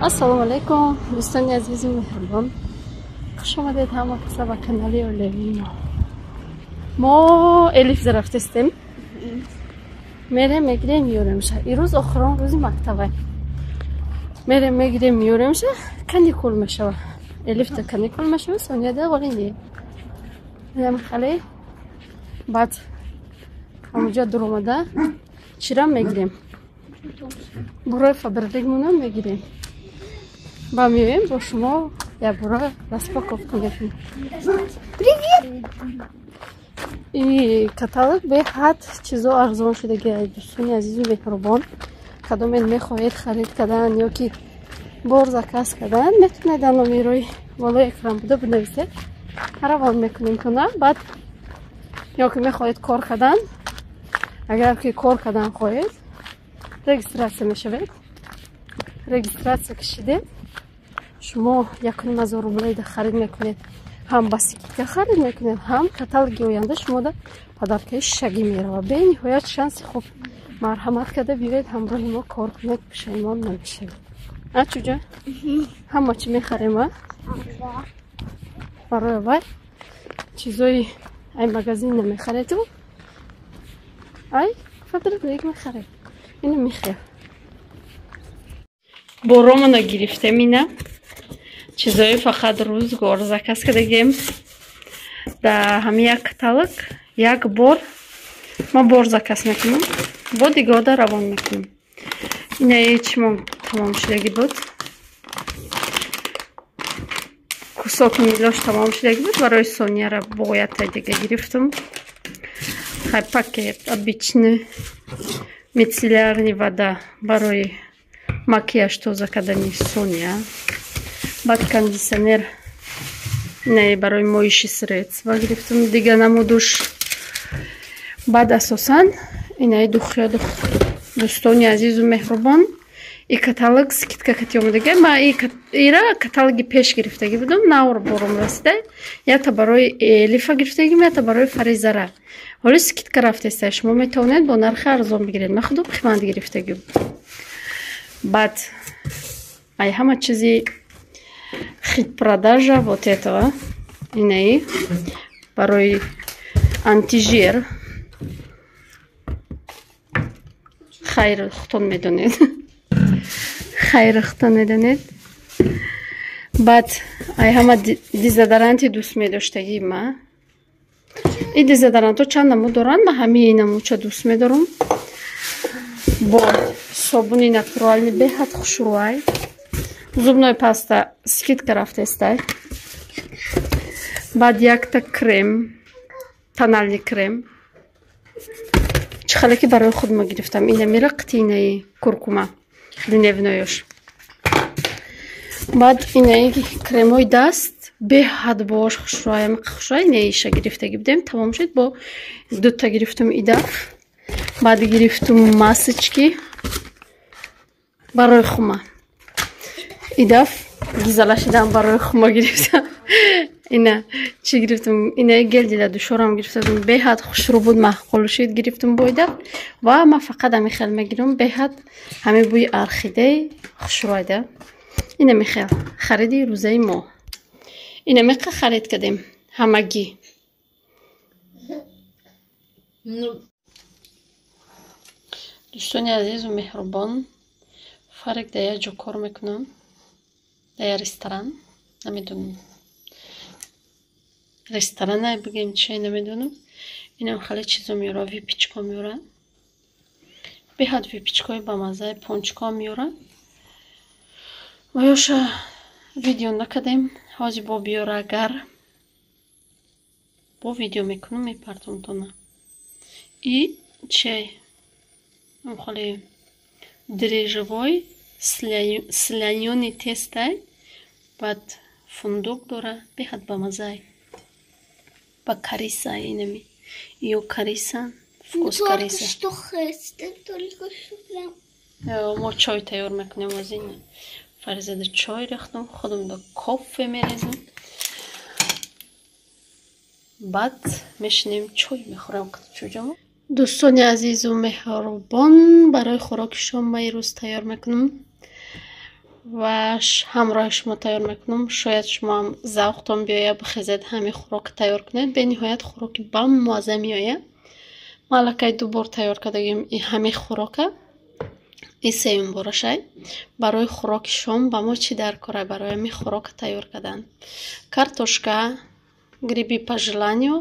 Ассалому алайкум, дӯстони азизу меҳрубон. Хуш омадед ҳама каса ба канали оилавии мо. Мо Элиф зарафтестем. Мерем, мегирем, меёремша. Ирӯз охирон рӯзи мактабай. Мерем, мегирем, меёремша, каникул мешава. Элифта каникул мешава, Сонияда вале не. Инам хале баъд ҳамуҷа дуромада чира мегирем. Бурои Фаберликмонам мегирем. Ба меоем бо шумо як бура распаковка мекунем. Привет! И каталог беҳад чизо арзон шудаги, дӯстони азизу меҳрубон. Кадоме мехоҳед харид кардан ё ки бор заказ кардан, метавонед дар номерои болои экран буда бинависед. Равон мекунем куна. Баъд ё ки мехоҳед кор кардан, агар ки кор кардан хоҳед, регистрация мешавед. Регистрация кашидед, шумо 1500 рублей харид мекунед, ҳам ба скидка харид мекунед, ҳам каталоги оянда шумода подаркаи шагӣ меравад. Бениҳоят шанси хуб. Марҳамат карда биёед ҳамроҳи мо кор кунед, пушаймон намешавед. А чуҷа? Ҳама чӣ мехарем, а? Барои аввал чизои ай магазин намехареду, ай Фаберлик мехаред. Ину мехел. Боромона гирифтем ина. Чизои фақат рӯзгор заказ кардагем. Да ҳами як каталог як бор ма бор заказ мекунам, бо дигода равон мекунам. Инаи чимо тамом шудаги буд. Кусок милош тамом шудаги буд, барои Сонияра бояд дига гирифтам. Хай пакет обычный мицеллярный вода барои макияж тоза кардани Сония. Баъд кондиционер не барои моющий средства гирифтам, дига намудуш. Баъд асосан инаи духия, дӯстони азизу меҳрубон, и каталог скидка кати омадаги. Ма ира каталоги пеш гирифтагӣ будам, навр бором расида. Якта барои Элифа гирифтагим, якта барои Фаризара. Ҳоли скидка рафтеста, шумо метавонед бо нархи арзон бигиред. Ма худо қимат гирифтагӣ. Баъд ай ҳама чизи хит продажа вот этого инаи барои антижир. Хайр, худтон медонед. Хайр, худтон медонед. Баъд ай ҳама дезодоранти дӯст медоштагӣ ма. И дезодорантҳо чанд намуд доранд, ма ҳамаи намудча дӯст медорам. Бо собуни натурални беҳад хушрӯай. Зубной паста скидка рафтестай. Баъд якта крем, тональный крем. Чӣ хеле ки барои худ ма гирифтам. Ина мера қитинаи куркума дневноёш. Баъд инаи кремҳои даст беҳад бош хушрӯай, хушрӯай инаиша гирифтагӣ будем, тамом шуд, бо дута гирифтум идаф. Баъд гирифтум масочки барои хума. Идаф гизала шидам барои хума гирифтам. Ина чӣ гирифтум? Ина гел дила душорам гирифтам. Беҳад хушрӯ буд, маъқул шуд, гирифтум бо идаф. Ва ма фақат ҳами хел мегирам, беҳад ҳами бӯи орхидеи хушрӯайда. Ина михел хариди рӯзаи мо. Ина миқа харид кардем ҳамагӣ. Дӯстони азизу меҳрубон, Фарик дар як ҷо кор мекунам, дар як ресторан, намедонам ресторана бигем чи намедонам. Инам хеле чизо меёра, выпечка меёра, беҳад выпечкаҳои бамаззаи пончикаҳо меёра. Ва ёша видео накардем, ҳозир бо биёра, агар бо видео мекунам мепартом тона. И чай хеле дрежевой слоёный тестай, баъд фундук дора, беҳад бамаззай. Ба кариса инами. Ё кариса, вкус кариса. Мо чой тайёр мекунем аз ин. Фаризада чой рехтам, худам да кофе мерезам. Баъд мешинем чой мехӯрем чуҷамо. Дӯстони азизу меҳрубон, барои хӯроки шом ма ирӯз тайёр мекунам. Ва ҳамроҳи шумо тайёр мекунам. Шояд шумоам завқтон биёяд, бихезед ҳамин хӯрока тайёр кунед. Бениҳоят хӯроки бамазза меояд. Ма аллакай ду бор тайёр кардагим ҳамин хӯрока. И сеюм борашай. Барои хӯроки шом ба мо чӣ дар кора барои ҳамин хӯрока тайёр кардан? Картошка, гриби по желанию,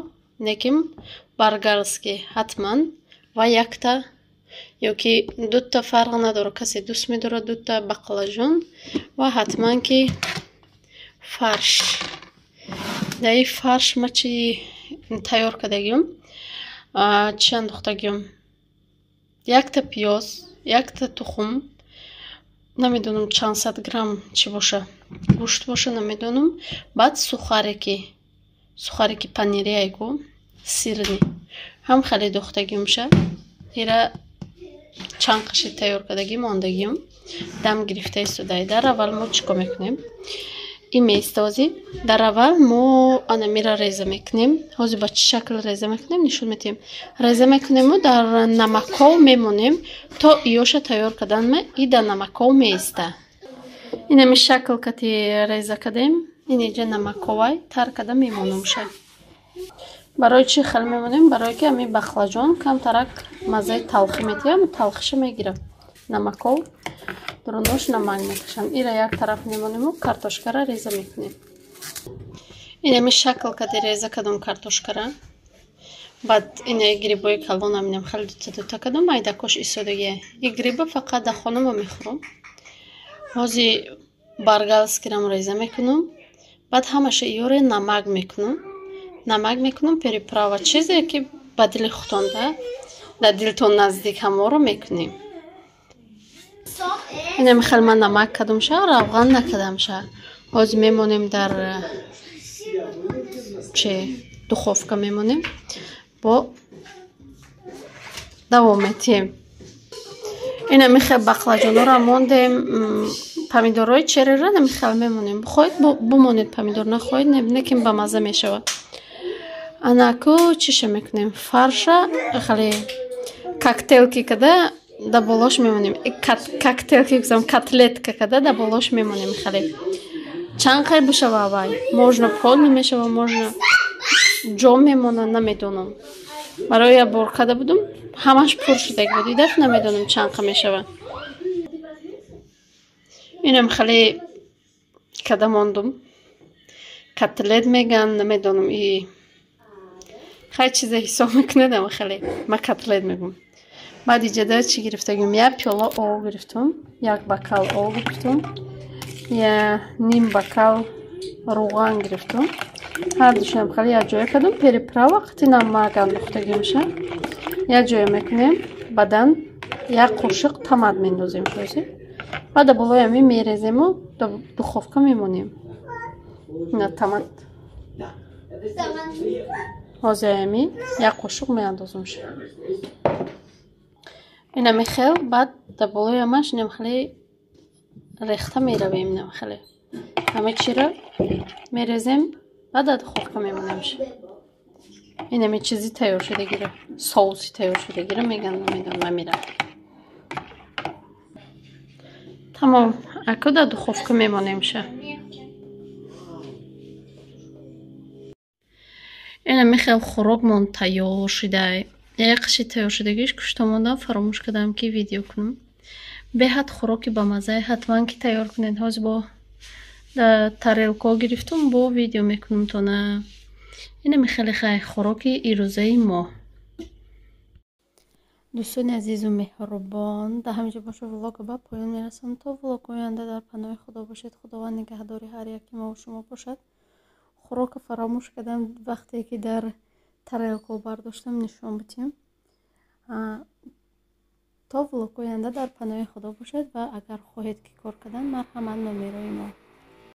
лекин болгарский ҳатман ва якта ёки дута, фарқ надорад, касе дӯст медорад дута баклажон ва ҳатман ки фарш. Дар ин фарш ма чӣ тайёр кардагиём? Чӣ андохтагиём? Якта пиёз, якта тухм, намедонам чанд сад грамм чӣ боша, гӯшт боша, намедонам. Баъд сухарики, сухарики панирӣ айгу, сырный ҳам хеле дохтагиёмша. Ира чанд қаши тайёр кардагӣ мондагиём, дам гирифта истодаи. Дар аввал мо чӣ кор мекунем? И меистозӣ. Дар аввал мо анамира реза мекунем. Ҳозир ба чӣ шакл реза мекунем, нишон медиҳем. Реза мекунему дар намаков мемонем, то иёша тайёр карданма и дар намаков меиста. Инами шакл кати реза кардем, ин иҷа намаковай тар карда мемонумша. Барои чӣ хел мемонем? Барое ки ҳамин баклажон камтарак маззаи талхӣ медиҳам, талхиша мегирам. Намаков дурунош намак мекашам. Ира як тараф мемонему картошкара реза мекунем. Инами шакл кади реза кардам картошкара. Баъд инаи грибои калонам инам хеле дута дута кардам, майдакош истодагия. И гриба фақат дар хонама мехӯрам. Ҳозир болгарскийрам реза мекунам. Баъд ҳамаша иёре намак мекунам. Намак мекунам, приправа, чизе ки ба дили худтон да дилтон наздик ҳаморо мекунем. Инами хел ман намак кардамша, равған накардамша. Ҳозир мемонем дар чи духовка мемонем, бо давом метиҳем. Инами хел баклажонҳоро мондем, помидорҳои черриро нами хел мемонем. Бихоҳед бумонед помидор, нахоҳед лекин бамазза мешавад. Анаку чиша мекунем? Фарша хеле коктейлки када да болош мемонем. Коктейлки гуфтам, котлетка када да болош мемонем хеле. Чанд хел бишава вай? Можно полный мешава, можно ҷо мемона, намедонам. Барои як бор када будум, ҳамаш пур шудаг буд. И дафъа намедонам чанд қа мешава. Инам хеле када мондум. Котлет меган, намедонам и хай чизе ҳисоб мекунед, ама хеле ма котлет мегӯм. Баъд иҷада чӣ гирифтагим? Як пиёла об гирифтум, як бокал об гирифтум, я ним бокал рӯған гирифтум. Ҳардушам хеле якҷоя кардум. Приправа қати намак андохтагимша. Якҷоя мекунем, баъдан як қошиқ томат мендозем ҳозир. Баъд дар болои ҳамин мерезему дар духовка мемонем. Ина томат. Ҳозир ҳамин як қошуқ меандозумша. Инами хел баъд дар болои ҳамаш инам хеле рехта меравем, инам хеле. Ҳама чиро мерезем, баъд дар духовка мемонемша. Инами чизи тайёр шудагиро, соуси тайёр шудагиро меган, намедонам, амира. Тамом, аку дар духовка мемонемша. Инами хел хӯрокмон тайёр шудай. Як қиши тайёр шудагиш кушта мондам, фаромӯш кардам ки видео кунам. Беҳад хӯроки бамаззае, ҳатман ки тайёр кунед. Ҳозир бо тарелко гирифтум, бо видео мекунам тона. Инами хеле хай хӯроки ирӯзаи мо. Дӯстони азизу меҳрубон, дар ҳамин ҷо боша влога ба поён мерасонам. То влог оянда дар паноҳи Худо бошед. Худованд нигаҳдори ҳар яки мо шумо бошад. Хӯрока фаромӯш кардам вақте ки дар тарелко бардоштам нишон бидиҳам. То влог оянда дар паноҳи Худо бошед ва агар хоҳед ки кор кардан, марҳамат номерои мо.